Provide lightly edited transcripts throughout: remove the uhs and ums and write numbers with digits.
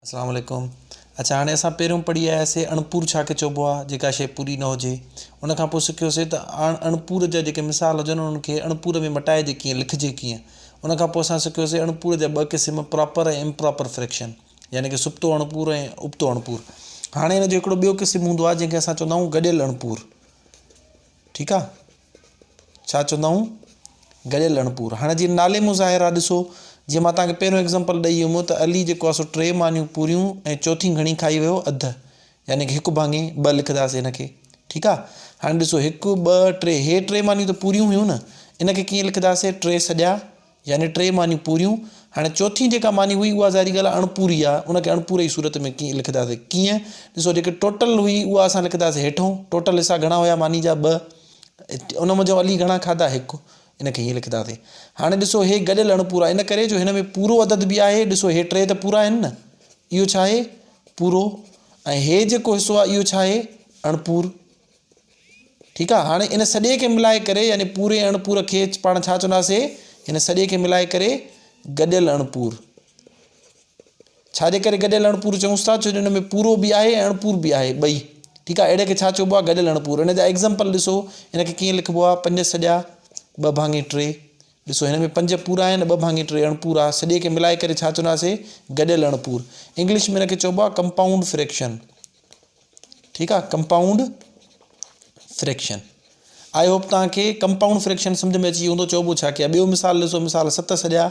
اسلام عليڪم اڇا هاڻي اسان پهريون پڙهي آياسي اڻپور ڇا کي چئبو آهي جيڪا شيء پوري نه هجي ان کان پوء سکيوسي ته اڻ اڻپور جا جيڪي مثال هجن انهن کي اڻپور ۾ مٽائجي ڪيئن لکجي ڪيئن ان کان پوء اسان سکيوسي اڻپور جا ٻه قسم پراپر ۽ امپراپر فريڪشن يعني ڪي سبتو اڻپور ۽ ابتو اڻپور هاڻي ان جو هڪڙو ٻيو قسم هوندو آهي جنهن کي اسان چوندا آهيون گڏيل اڻپور ٺيڪ آهي ڇا چوندا آهيون گڏيل اڻپور هاڻي جيئن نالي مون ظاهر آهي ڏسو جيئن مان توهان کي پهريون ايگزامپل ڏئي ويم ته علي جيڪو آهي سو ٽي مانيون پوريون ۽ چوٿين گهڻي کائي ويو اڌ يعني ڪي هڪ ڀاڱي ٻه لکنداسين هن کي ٺيڪ آهي هاڻي ڏسو هڪ ٻه ٽي هي ٽي مانيون ته پوريون هيون نه ان کي ڪيئن لکنداسين ٽي سڄا يعني ٽي مانيون پوريون، هاڻي چوٿين جيڪا ماني هئي اها ظاهري ڳالهه آهي اڻپوري آهي، ان کي اڻپوري جي صورت ۾ ڪيئن لکنداسين؟ ڪيئن؟ ڏسو جيڪي ٽوٽل هئي اها اسان لکنداسين هيٺون، ٽوٽل حصا گهڻا هيا ماني جا ٻه، ان منجهان علي گهڻا کاڌا هڪ، ان کي هيئن لکنداسين. هاڻي ڏسو هي گڏيل اڻپورا ان ڪري جو هن ۾ پورو عدد به آهي، ڏسو هي ٽي ته پورا آهن نه، اهو ڇا آهي؟ پورو ۽ هي جيڪو حصو آهي اهو ڇا آهي؟ اڻپور. ٺيڪ آ هاڻي ان سڄي کي ملائي ڪري يعني پوري اڻپور کي پاڻ ڇا چونداسي هن سڄي کي ملائي ڪري گڏيل اڻپور ڇا جي ڪري گڏيل اڻپور چئونس ٿا ڇو جو ان ۾ پورو به آهي ۽ اڻپور به آهي ٻئي ٺيڪ آ اهڙي کي ڇا چئبو آ گڏيل اڻپور ان جا ايگزامپل ڏسو ان کي ڪيئن لکبو آ پنج سڄا ٻه ڀاڱي ٽي ڏسو هن ۾ پنج پورا آهن ٻه ڀاڱي ٽي اڻپور آ سڄي کي ملائي ڪري ڇا چونداسي گڏيل اڻپور انگلش ۾ ان کي چئبو آ ڪمپائونڊ فريڪشن ٺيڪ آ ڪمپائونڊ فريڪشن I hope توهان کي ڪمپائونڊ فريڪشن سمجھ ۾ اچي ويو هوندو چئبو ڇا کي ٻيو مثال ڏسو مثال ست سڄا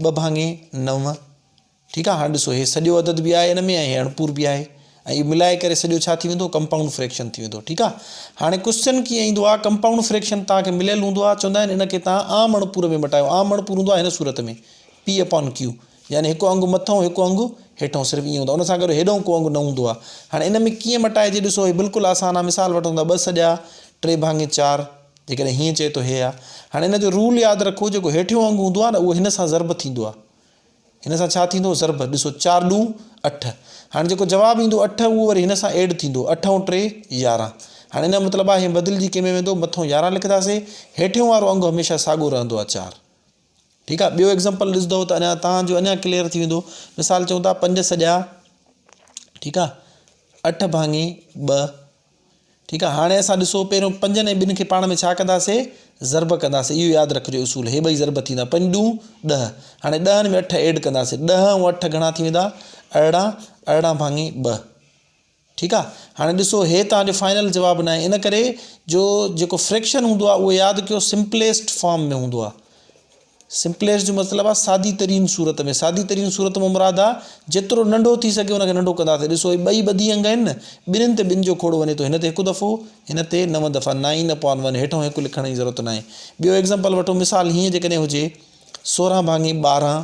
ٻه ڀاڱي نو ٺيڪ آ هاڻي ڏسو هي سڄو عدد به آهي ان ۾ ۽ هي اڻپور به آهي ۽ اهو ملائي ڪري سڄو ڇا ٿي ويندو ڪمپائونڊ فريڪشن ٿي ويندو ٺيڪ آ هاڻي ڪوشچن ڪيئن ايندو آ ڪمپائونڊ فريڪشن توهان کي مليل هوندو آ چوندا آهن ان کي توهان عام اڻپور ۾ مٽايو عام اڻپور هوندو آ هن صورت ۾ پي اپان ڪيو يعني هڪ انگ مٿئون هڪ انگ هيٺئون صرف ائين هوندو آهي ان سان گڏ هيڏئون ڪو انگ نه هوندو آهي هاڻي ان ۾ ڪيئن مٽائجي ڏسو هي بلڪل آسان آهي مثال وٺون ٿا ٻه سڄا ٽي ڀاڱي چار جيڪڏهن هيئن چئي ٿو هي آهي هاڻي ان جو رول ياد رکو جيڪو هيٺيون انگ هوندو آهي نه اهو هن سان ضرب ٿيندو آهي هن سان ڇا ٿيندو ضرب ڏسو چار ڏون اٺ هاڻي جيڪو جواب ايندو اٺ اهو وري هن سان ايڊ ٿيندو اٺ ۽ ٽي 11 هاڻي ان جو مطلب آهي بدلجي ڪنهن ۾ ويندو مٿئون 11 لکنداسين هيٺيون وارو انگ هميشه ساڳو رهندو آهي چار ٺيڪ آ ٻيو ايگزامپل ڏسندو ته اڃا تان جو اڃا ڪليئر ٿي ويندو مثال چون ٿا پنج سڄا ٺيڪ آ اٺ ڀاڱي ٻه ٺيڪ آ هاڻي اسان ڏسو پهريون پنجن ۽ ٻن کي پاڻ ۾ ڇا ڪنداسي ضرب ڪنداسي اهو ياد رکجو اصول هي ٻئي ضرب ٿيندا پنج ڏون ڏهه هاڻي ڏهن ۾ اٺ ايڊ ڪنداسي ڏهه ۽ اٺ گهڻا ٿي ويندا 18 18 ڀاڱي ٻه ٺيڪ آ هاڻي ڏسو هي توهان جو فائنل جواب ناهي ان ڪري جو جيڪو فريڪشن هوندو آ اهو ياد ڪيو سمپليسٽ فارم ۾ هوندو آ سمپليسٽ جو مطلب آ سادي ترين صورت ۾ سادي ترين صورت مان مراد آ جيترو ننڍو ٿي سگهي ان کي ننڍو ڪنداسين ڏسو هي ٻئي ٻڌي انگ آهن نه ٻنهين تي ٻن جو کوڙو وڃي ٿو هن تي هڪ دفعو هن تي نو دفعا نائن اپان ون هيٺون هڪ لکڻ جي ضرورت ناهي ٻيو ايگزامپل وٺو مثال هيئن جيڪڏهن هجي سورهن ڀاڱي 12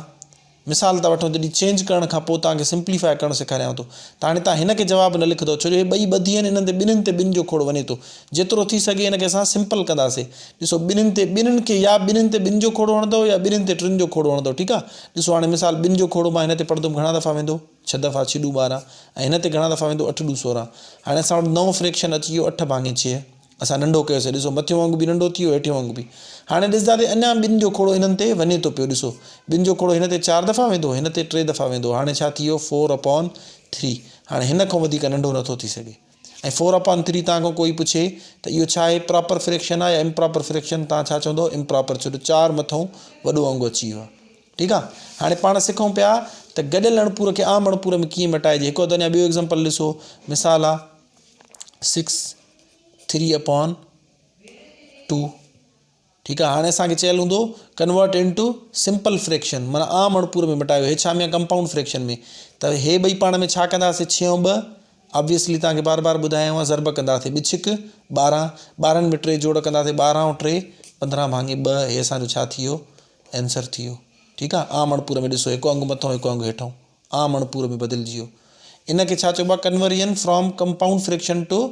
مثال ٿا وٺون جڏهن چينج ڪرڻ کان پوء توهان کي سمپليفاء ڪرڻ سيکاريان ٿو ته هاڻي توهان هن کي جواب نه لکندو ڇو جو هي ٻئي ٻڌي آهن انهن تي ٻنهين تي ٻن جو کوڙ وڃي ٿو جيترو ٿي سگهي هن کي اسان سمپل ڪنداسي ڏسو ٻنهين تي ٻنهين کي يا ٻنهين تي ٻن جو کوڙو هڻندو يا ٻنهين تي ٽن جو کوڙو هڻندو ٺيڪ آهي ڏسو هاڻي مثال ٻن جو کوڙو مان هن تي پڙهندم گهڻا دفعا ويندو ڇهه دفعا ڇهه ڏو 12 ۽ هن تي گهڻا دفعا ويندو اٺ ڏو 16 هاڻي اسان وٽ نئون فريڪشن اچي ويو اٺ ڀاڱي ڇهه اسان ننڍو ڪيوسين ڏسو مٿيون انگ به ننڍو ٿي ويو هيٺيون انگ به هاڻي ڏسنداسين اڃا ٻن جو کوڙو انهن تي وڃي ٿو پيو ڏسو ٻن جو کوڙو هن تي چار دفعا ويندو هن تي ٽي دفعا ويندو هاڻي ڇا ٿي ويو فور اپون ٿري هاڻي هن کان وڌيڪ ننڍو نٿو ٿي سگهي ۽ فور اپون ٿري توهان کان ڪوئي پڇي ته اهو ڇا آهي پراپر فريڪشن آهي يا امپراپر فريڪشن توهان ڇا چوندو امپراپر ڇو جو چار مٿئون وڏو انگ اچي ويو آهي ٺيڪ آهي هاڻي پاڻ سکون پيا ته گڏيل اڻپور کي عام اڻپور ۾ ڪيئن مٽائجي هڪ اڌ اڃا ٻيو ايگزامپل ڏسو مثال آهي سڪس ٿري اپون ٽو ٺيڪ آ هاڻي اسان کي چيل هوندو ڪنورٽ انٽو سمپل فريڪشن معنيٰ عام اڻپور ۾ مٽايو هي ڇا ۾ ڪمپائونڊ فريڪشن ۾ ته هي ٻئي پاڻ ۾ ڇا ڪنداسي ڇهه ۽ ٻه آبويسلي توهان کي بار بار ٻڌايو آهي ضرب ڪنداسي ٻه ڇڪ 12 ٻارهن ۾ ٽي جوڙ ڪنداسي 12 ۽ ٽي 15 ڀاڱي ٻه هي اسان جو ڇا ٿي ويو آنسر ٿي ويو ٺيڪ آ عام اڻپور ۾ ڏسو هڪ انگ مٿو هڪ انگ هيٺو عام اڻپور ۾ بدلجي ويو ان کي ڇا چئبو آهي conversion from compound fraction to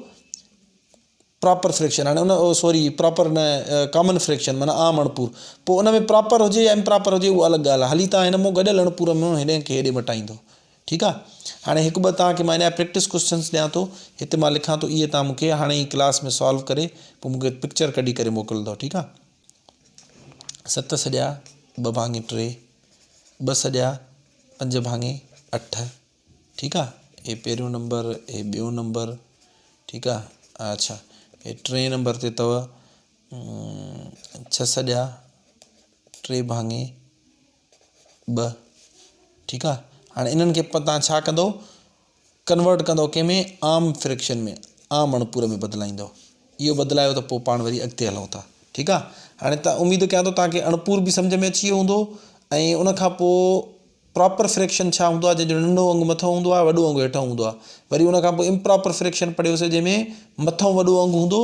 proper fraction هاڻي ان سوري پراپر نه ڪامن فريڪشن معنيٰ عام اڻپور پوء ان ۾ پراپر هجي يا امپراپر هجي اها الڳ ڳالهه آهي هلي تان هن مون گڏيل اڻپور ۾ هيڏي کي هيڏي مٽائيندو ٺيڪ آهي هاڻي هڪ ٻه توهان کي مان ان جا پريڪٽس ڪوشچنس ڏيان ٿو هتي مان لکان ٿو اهي توهان مون کي هاڻي ئي ڪلاس ۾ سالو ڪري پوء مون کي پڪچر ڪڍي ڪري موڪلندو ٺيڪ آهي ست سڄا ٻه ڀاڱي ٽي ٻه سڄا پنج ڀاڱي اٺ. ٺيڪ آ هي پهريون نمبر هي ٻيو نمبر ٺيڪ آ اڇا هي ٽئين نمبر تي اٿو ڇهه سڄا ٽي ڀاڱي ٻه ٺيڪ آ هاڻي انهن کي تان ڇا ڪندو ڪنورٽ ڪندو ڪنهن ۾ عام فريڪشن ۾ عام اڻپور ۾ بدلائيندو اهو بدلايو ته پوء پاڻ وري اڳتي هلون ٿا ٺيڪ آ هاڻي ته اميد ڪيان ٿو توهان کي اڻپور به سمجھ ۾ اچي ويو هوندو ۽ ان کان پوء پراپر فريڪشن ڇا هوندو آهي جنهن جو ننڍو انگ مٿو هوندو آهي وڏو انگ هيٺو هوندو آهي وري ان کان پوء امپراپر فريڪشن پڙهيوسي جنهن ۾ مٿو وڏو انگ هوندو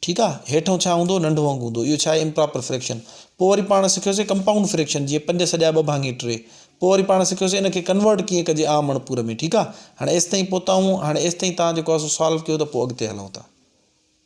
ٺيڪ آهي هيٺو ڇا هوندو ننڍو انگ هوندو اهو ڇا آهي امپراپر فريڪشن پوء وري پاڻ سکيوسي ڪمپائونڊ فريڪشن جيئن پنج سڄا ٻه ڀاڱي ٽي پوء وري پاڻ سکيوسي ان کي ڪنورٽ ڪيئن ڪجي عام اڻپور ۾ ٺيڪ آهي هاڻي ايستائين پهتا آهيون هاڻي ايستائين تان جيڪو آهي سو سالو ڪيو ته پوء اڳتي هلون ٿا.